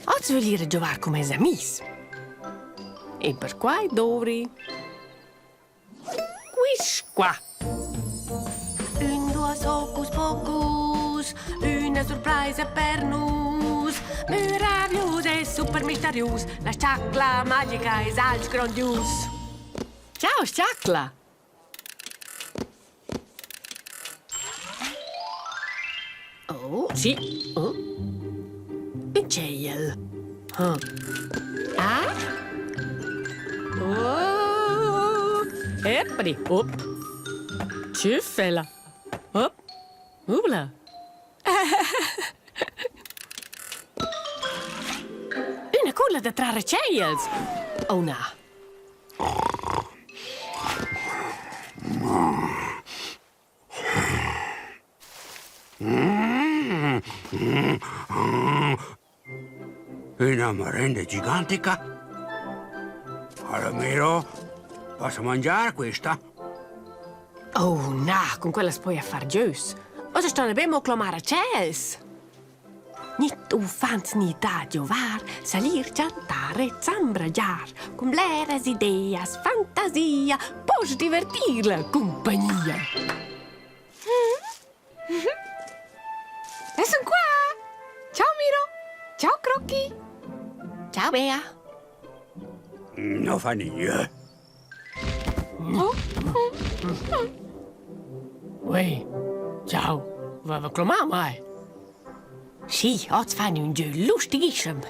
Oz vögl ir a giovar cun meis amis. E perquai dovri quist qua. Ün, duos hocus pocus, üna surpraisa per nus. Meraviglius e super misterius, la chacla magica es alch grondius. Ciao, chacla! Oh, sì. Oh. Ün tschejel. Ah. Ah. Oh. Eppadi. Op. Tschüffela. Hop. Hubla. Üna culla da trar tschejels. Oh na. Üna marenda gigantica? Alamiro, posso mangiar questa? Oh na, cun quellas poja far gieus. Oz ston be mo clomar a tschels. Ni uffants ni da giovar, salir, chantar e zambragiar. Cun bleras ideas, fantasia, poss divertir la cumpagnia. E sun qua! Ciao Miro! Ciao Crocchi! Ciao Bea! No fa niente. Oh. Ui, ciao, veva clomà mai? Sì, oz fan ün gieu lustigischem.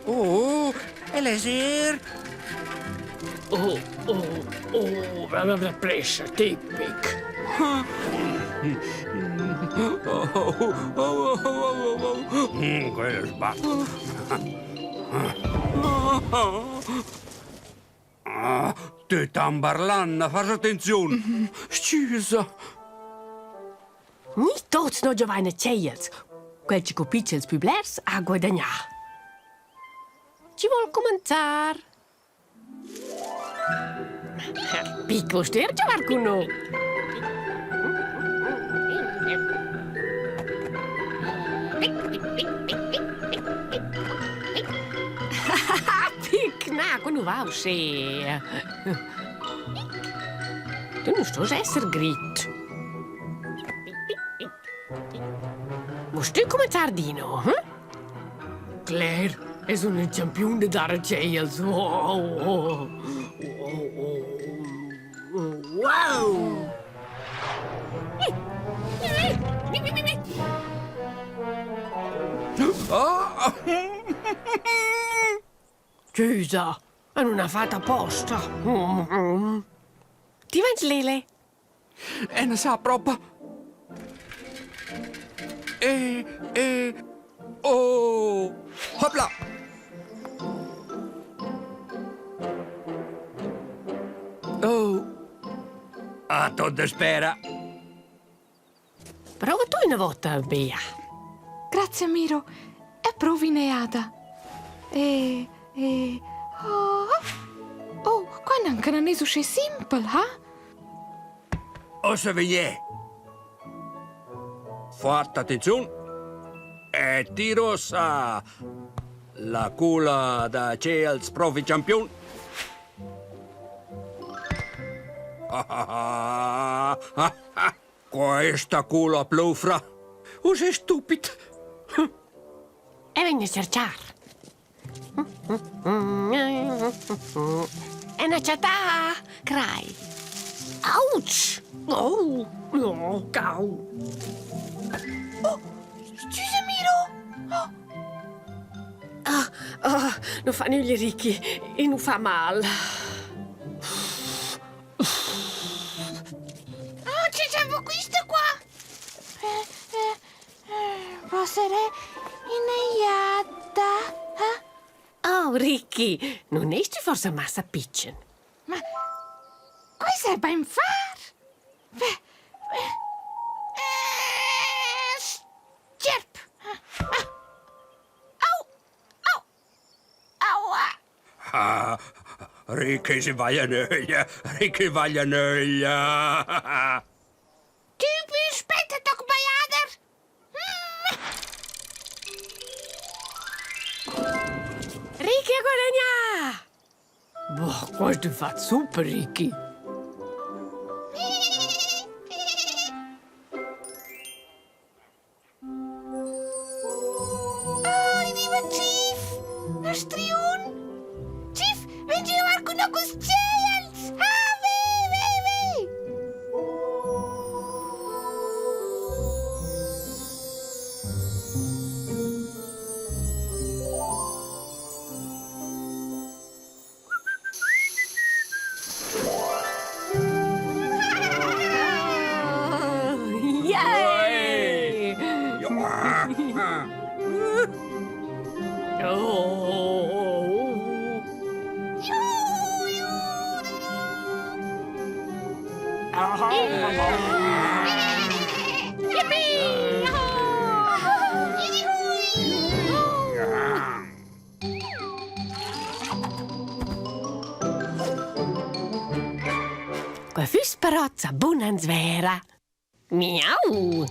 Oh, el es ir. Oh, oh, oh, la la prescha, tipic. Oh, oh, oh, oh, oh, oh. Quello sbatto. Ah, tü tambarlanna, fas attenziun! Scusa! Ni tots no giovaina tschejels. Quel chi cupizcha ils plü blers ha guadagnà. Chi vuol cumanzar? Pic, voust eir giovar cun no? Pic, na, que nu va uschè. Tu nu stost esser grit. Voust tü cumanzar, Dino, hm? Cler, es ün il champiun da dar tschejels. Oh, oh, oh, oh. Wow! Scusa, non ha fatto apposta. Ti vens, Lele? E ne sa propa. E, e, oh, hopla! Oh, a tot despera. Prova tu üna vota, Bea. Grazie Miro, e provi neada. E, e, oh, oh, qua gnanca non es uschè simpel, ha? Ossa vegnè. Fatta attenziun. E tiro sa la cula da tschels profi champiun. Questa cula plufra. Uschè stupid. E vegn a cerchar. È una chattà, crai. Ouch! Oh, no, cau. Oh, scusa Miro. Oh. Ah, ah, nu fa nüglia, Ricky. I nu fa mal. Ah, c'è già questa qua. Eh, eh, eh, può essere ineiata. Eh? Oh, Ricky, nun est tü forsa massa pitschen? Ma quai è bain far. Beh, beh. Eh, Scherp. Ah. Au, au, aua. Ah, Ricky si vaglia nöglia, Ricky vaglia nöglia. Tü pü spetta toc bajader. guadagnà! Boh, quest fat super, Ricky. Ai, viva Chief! Na striun! Chief, vegn giovar cun nocus tschels! Ah, ve, ve, ve! Yay! Oh. Qua füss però za buna svera. Miau!